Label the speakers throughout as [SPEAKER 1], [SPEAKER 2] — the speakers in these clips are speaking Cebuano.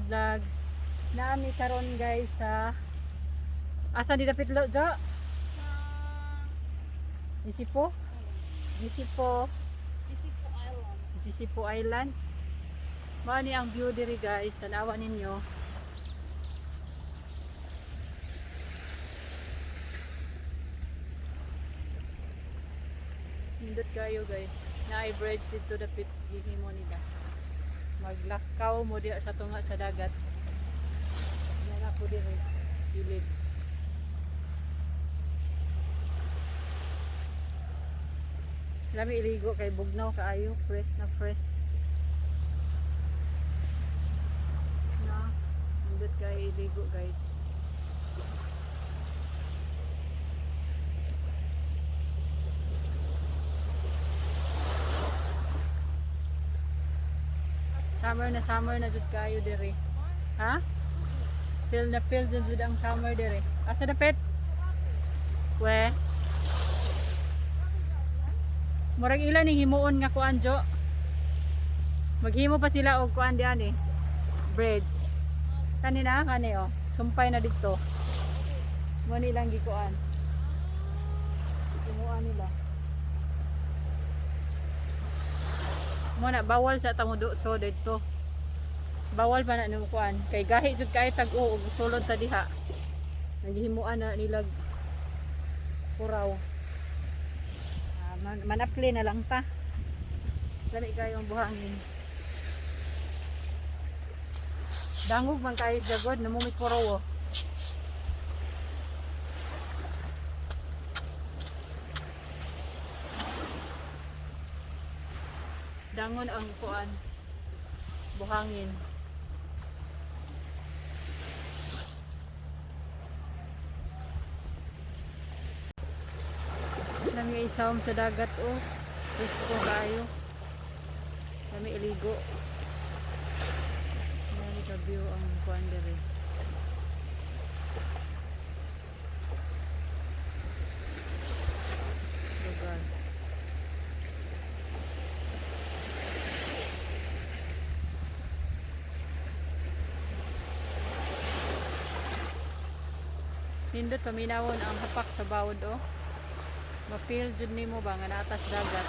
[SPEAKER 1] Vlog. Naami karon, guys, sa asa di dapit lo, Jo? Gisipo? Gisipo,
[SPEAKER 2] Gisipo Island.
[SPEAKER 1] Gisipo Island. Mao ni ang view diri, guys, tanawa ninyo. Nindot kayo, guys. Naay bridge dito dapit gihimo nila. Maglakaw mo diha sa tunga sa dagat. Yan ako diri gilid. Lami iligo kay bugnaw kaayo, fresh na fresh. Na, nindot kayo iligo, guys. Summer na jud kayo diri. Ha? Feel na feel jud ang summer diri. Asa dapit? We. Murag ila ning himuon nga kuan, Jo. Maghimo pa sila og kuan dian eh. Bridge. Kani na kani oh. Sumpay na didto. Mo ni ilang gikuan. Himuan nila. Mo na bawal sa tamo so didto. Bawal pa na nimo kuan kay gahi jud kay tag-o ug sulod ta diha. Naghimuan na nilag kuraw. Ah, manapli na lang ta. Lami kayo ang buhangin. Dangog man kayo jagod, namumit kuraw oh. Dangon ang kuan buhangin. Lami isawom sa dagat oh. Presko kayo. Lami iligo. Lami ka view ang kuan diri. Lugar. Nindot paminawon ang hapak sa bawod oh. Mapil jud nimo ba nga naatas dagat.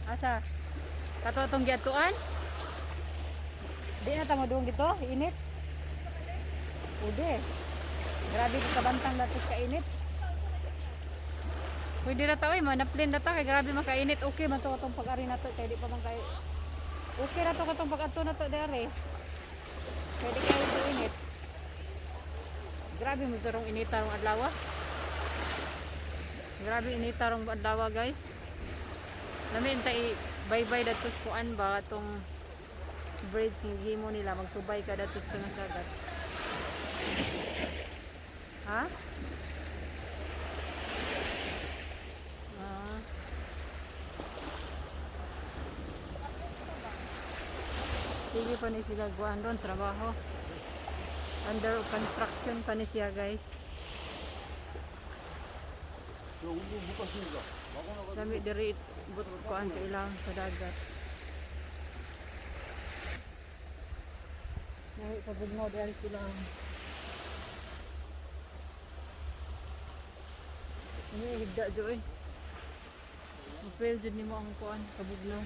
[SPEAKER 1] Asa? Kato atong giadtuan? Di na ta mo dito, init. Ude. Grabe ka kabantang datos ka init. Pwede na ta oy, manaplin na ta kay grabe makainit. Okay man to atong pag-ari nato kay di pa man kay. Okay ra to katong pag-adto nato dere. Kay di kayo to init. Grabe mo sarong inita rong adlaw. Ah. Grabe inita rong adlaw, guys. Lami ta i bye-bye datos kuan ba atong bridge nga gihimo nila magsubay ka datos tunga sa dagat. Ha? Ah. Sige pa ni sila guan ron trabaho. Under construction pa ni siya, guys.
[SPEAKER 3] 저 운동 못 갔으니까 막고 나가.
[SPEAKER 1] Lami diri but kuan sa ilang sa dagat. Nahi pabugnaw diri sila. Ini higda jo eh. Mapil jud nimo ang kuan kabugnaw.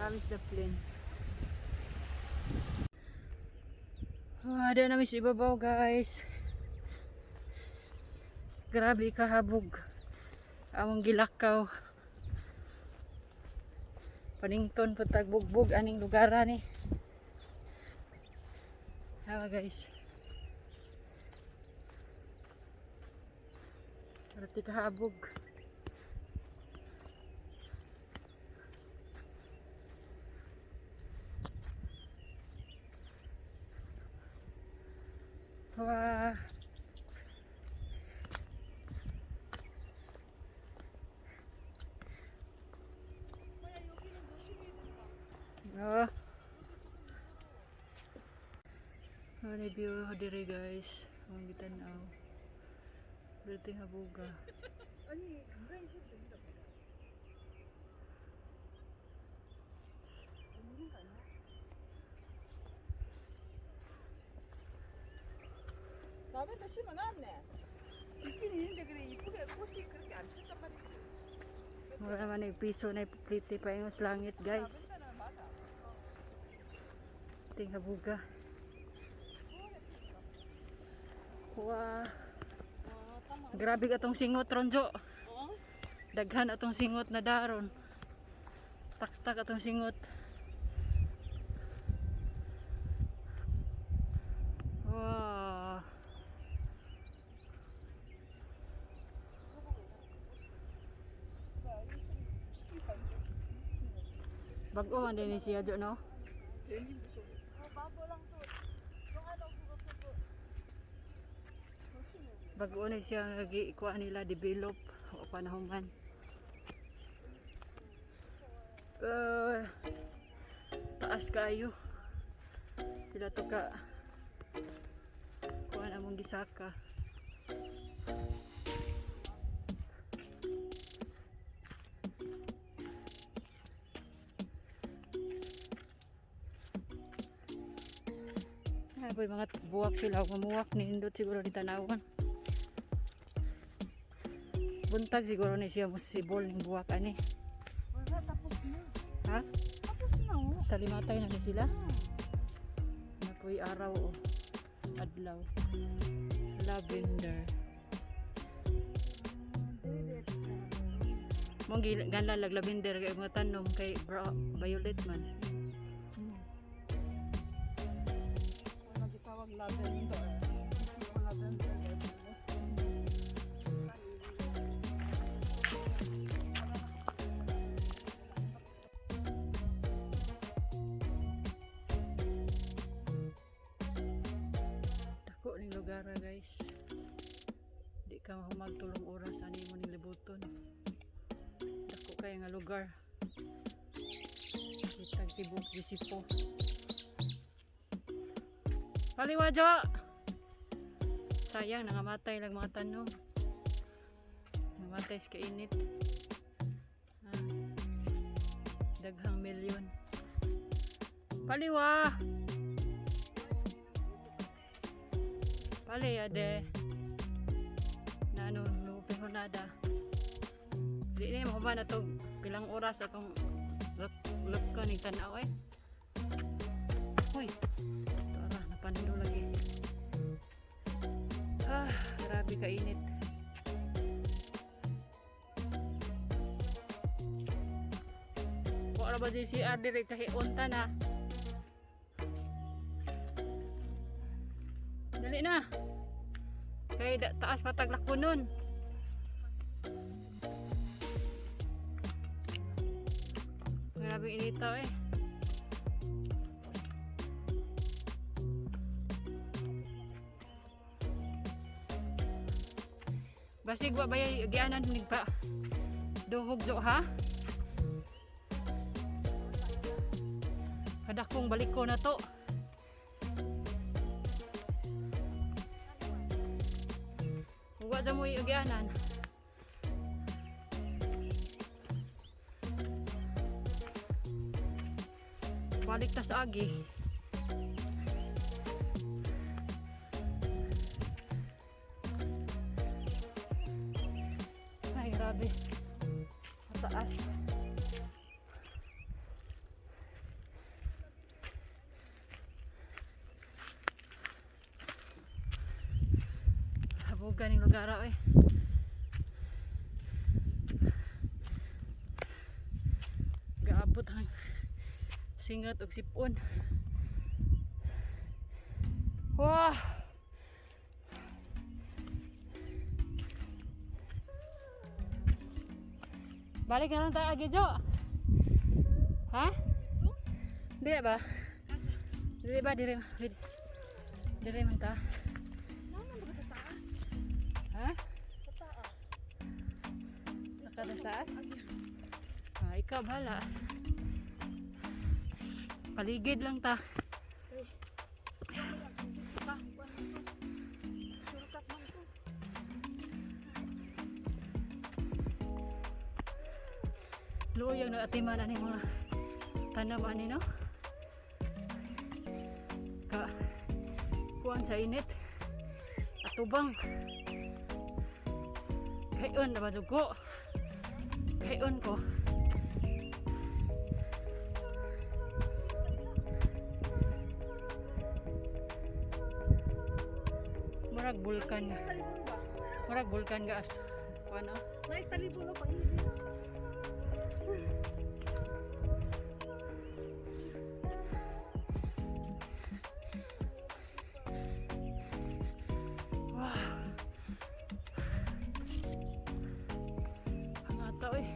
[SPEAKER 1] Lamis the plane. Ah, di namin sa ibabaw, guys. Grabe kahabog. Among gilakaw. Panington po tagbugbog aning lugar ani. Hawa, guys. Grabe kahabog. Wow. Oh. Ano view diri, guys. Ang gitan-aw. Berarti habuga.
[SPEAKER 2] 아니, 간단히 쉬어도 됩니다.
[SPEAKER 4] 라벤더 심어놨네. 있긴 있는데 그래 이쁘게 꽃이 그렇게 안 폈단 말이지.
[SPEAKER 1] Mura man ay piso na ipupliti pa yung langit, guys.
[SPEAKER 4] 라벤더는 맞아.
[SPEAKER 1] Ting habuga. Wow. Grabe ka tong singot ronjo. Daghan atong singot na daron. Taktak atong singot. Wow. Bag-o man din ni siya jo, no?
[SPEAKER 4] 괜히 무서워.
[SPEAKER 2] Oh, bago lang to. Yung ano, pugo-pugo.
[SPEAKER 1] Bag-o na siya nga gikuha nila develop o panahon man. Taas kayo. Sila to ka kuha na mong gisaka. Ay, boy, mga buwak sila. Mamuwak nindot siguro ni tanawan. Buntag siguro ni siya musibol ning buwak ani.
[SPEAKER 2] Wala, tapos na.
[SPEAKER 1] Ha?
[SPEAKER 2] Tapos na, oh.
[SPEAKER 1] Talimatay na ni sila. Napoy araw o adlaw. Lavender. Mong ganla lag lavender kay mga tanom kay bra, violet man.
[SPEAKER 4] Wala gitawag lavender. Kasi yung lavender is most.
[SPEAKER 1] Dako ning lugar ah, guys. Di ka mahumag tulong oras ani mo ning libuton. Dako kay nga lugar. Kitag tibok gisipo. Paliwa jo. Sayang nangamatay lang mga tanom. Nangamatay sa kainit. Ah. Daghang milyon. Paliwa! Pali ade na ano no nada. Di ni mo ba na to pilang oras atong look look ko ni tanaw eh. Hoy. Tara napando lagi. Ah, grabe ka init. Wa ra ba di si Ade kahi unta na. Dali na. Kay da, taas pataglak ko nun. Grabe inita eh. Basig wa bayay gianan nig pa. Duhog jo ha. Kadakong balik ko na to. Wa dyan mo iugyanan. Balik ta sa agi. Ay, grabe. Mataas. Habugan yung lugar eh. Gaabot ang singat og sipon. Wah! Balik na lang tayo agi, Jo. Ha? Di ba? Di ba dire? Dire man ta.
[SPEAKER 2] Naman ba sa taas?
[SPEAKER 1] Ha?
[SPEAKER 2] Sa taas.
[SPEAKER 1] Naka sa taas? Ah, ikaw bahala. Paligid lang ta.
[SPEAKER 2] Dito ka. Kuan to. Shortcut man to.
[SPEAKER 1] Luyang na atiman ani mga tanam ani no. Ka kuan sa init. Atubang. Kayon na ba dugo? Kayon ko. Murag bulkan.
[SPEAKER 4] Talibon ba?
[SPEAKER 1] Murag bulkan gaas. Kuan oh.
[SPEAKER 4] May talibon o pang hindi.
[SPEAKER 1] Wow. Ang ata eh.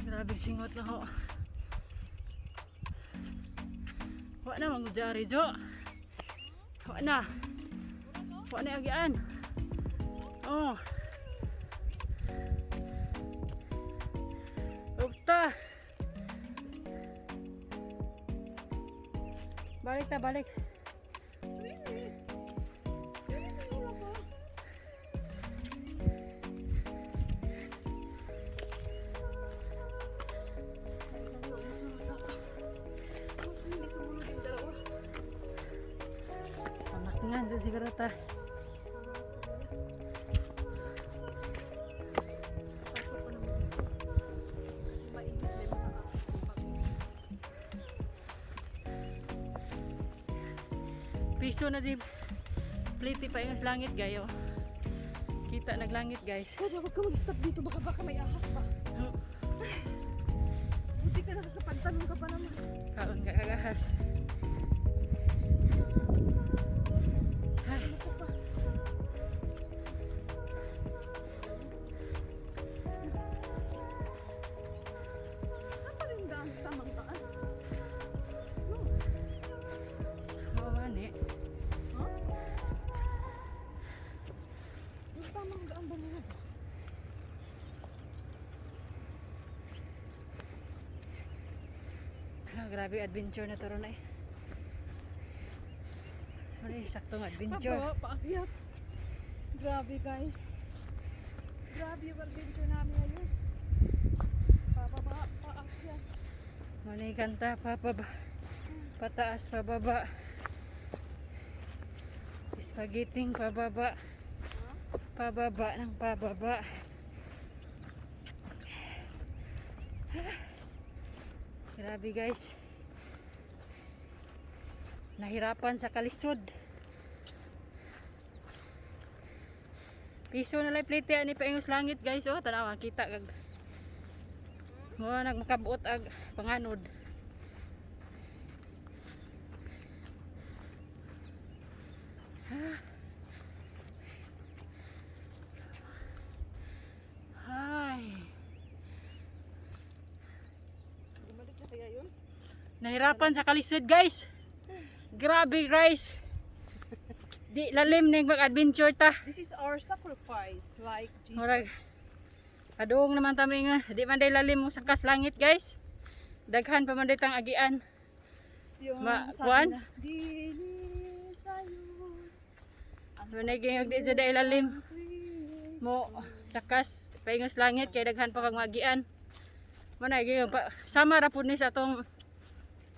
[SPEAKER 1] Grabe singot na ho. Wa na mangudyari jo. Wa na. Wa na agian. Oh. Upta. Balik ta, balik.
[SPEAKER 4] Hindi sumunod yung dalawa.
[SPEAKER 1] Anak nga, dyan siguro ta.
[SPEAKER 4] Takot pa naman dito. Kasi mainit, may mga ahas sa pag-
[SPEAKER 1] Piso na si Pliti pa yung langit gayo. Kita naglangit, guys.
[SPEAKER 4] Kaya huwag ka mag-stop dito, baka may ahas pa. Buti ka nakakapantalon ka pa naman.
[SPEAKER 1] Kaon ka kagahas. Ay,
[SPEAKER 4] Ano ko pa? Saan pa rin daan? Tamang daan? No.
[SPEAKER 1] mao man eh.
[SPEAKER 4] Huh? Yung tamang daan ba nila ba?
[SPEAKER 1] Ah, grabe adventure na to ron eh. Ano eh, saktong adventure.
[SPEAKER 4] Pababa, paakyat. Grabe, guys. Grabe yung adventure namin ngayon. Pababa, paakyat.
[SPEAKER 1] Manay kanta, pababa. Pataas, pababa. Spaghetti, pababa. Pababa ng pababa. Grabe, guys. Nahirapan sa kalisod. Piso na lang plate ani paingos langit, guys, oh, tanawa kita kag mo nagmakabuot ag panganod. Ay.
[SPEAKER 4] Bumalik na kaya yun?
[SPEAKER 1] Nahirapan sa kalisod, guys. Grabe, guys. Di lalim ning mag-adventure ta.
[SPEAKER 4] This is our sacrifice, like Jesus.
[SPEAKER 1] Murag adung naman ta nga di man day lalim mo sakas langit, guys. Daghan pa man day tang agian.
[SPEAKER 4] Yung sabi
[SPEAKER 1] kuwan?
[SPEAKER 4] na, Dili sa'yo ang
[SPEAKER 1] Manay gayud di jud lalim
[SPEAKER 4] Kristo.
[SPEAKER 1] mo sakas paingos langit kay daghan pa kag maagian. Manay gyud pa, sama ra pud ni sa atong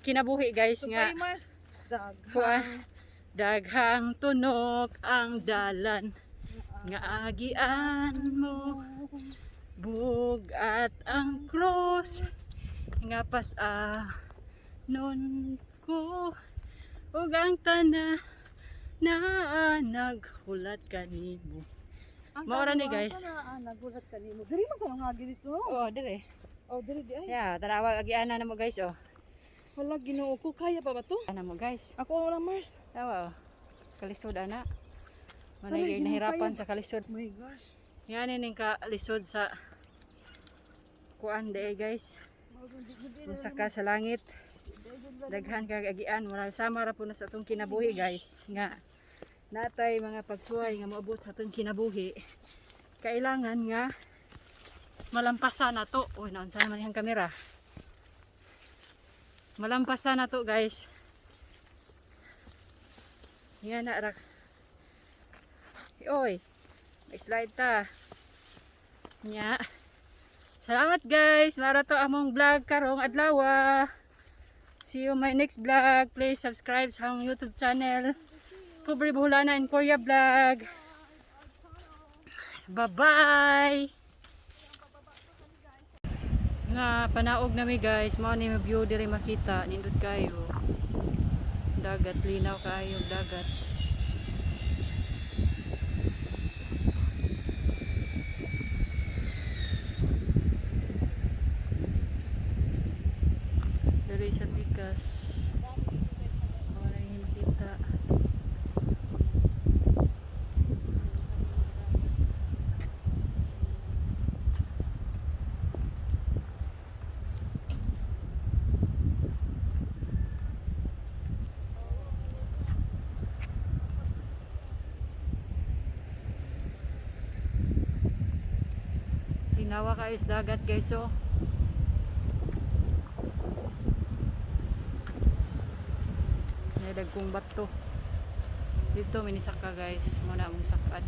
[SPEAKER 1] kinabuhi, guys,
[SPEAKER 4] So,
[SPEAKER 1] nga
[SPEAKER 4] kay Mars,
[SPEAKER 1] kuan
[SPEAKER 4] daghang
[SPEAKER 1] daghang tunok ang dalan nga agian mo, bugat ang cross nga pas-anon ko ug ang tanan na naghulat kanimo.
[SPEAKER 4] Ang
[SPEAKER 1] Mao ra ni,
[SPEAKER 4] kaluwasan
[SPEAKER 1] guys.
[SPEAKER 4] na, nagulat kanimo. Diri man ka nga dito.
[SPEAKER 1] Oh, dire.
[SPEAKER 4] Oh, diri di ay.
[SPEAKER 1] Yeah, tanawa agian na mo, guys, oh.
[SPEAKER 4] Wala, Ginoo ko, kaya pa ba to?
[SPEAKER 1] Ana mo, guys.
[SPEAKER 4] Ako wala, Mars.
[SPEAKER 1] Tawa oh. Kalisod ana. Manay
[SPEAKER 4] Aray,
[SPEAKER 1] gyud
[SPEAKER 4] Ginoo
[SPEAKER 1] nahirapan
[SPEAKER 4] kayo.
[SPEAKER 1] sa kalisod.
[SPEAKER 4] Oh my gosh.
[SPEAKER 1] Yan ning kalisod sa kuan de, guys. Musaka sa langit. Daghan kag agian, mura sama ra po na sa atong kinabuhi, guys, nga natay mga pagsuway nga moabot sa atong kinabuhi. Kailangan nga malampasan na to. Uy, naunsa naman yung kamera. Malampasan na to, guys. Yan na ra. Oy. May slide ta. Nya. Salamat, guys. Mara to among vlog karong adlaw. See you my next vlog. Please subscribe sa among YouTube channel. Pobre Boholana in Korea vlog. Bye-bye. Nga panaog nami, guys, mao ni view diri makita, nindot kayo. Dagat, linaw kayo dagat. Diri sa pikas. Wala yung makita. Linawa kayo sa dagat, guys, oh. May dagkong bato. Dito minisaka, guys, muna among sakat.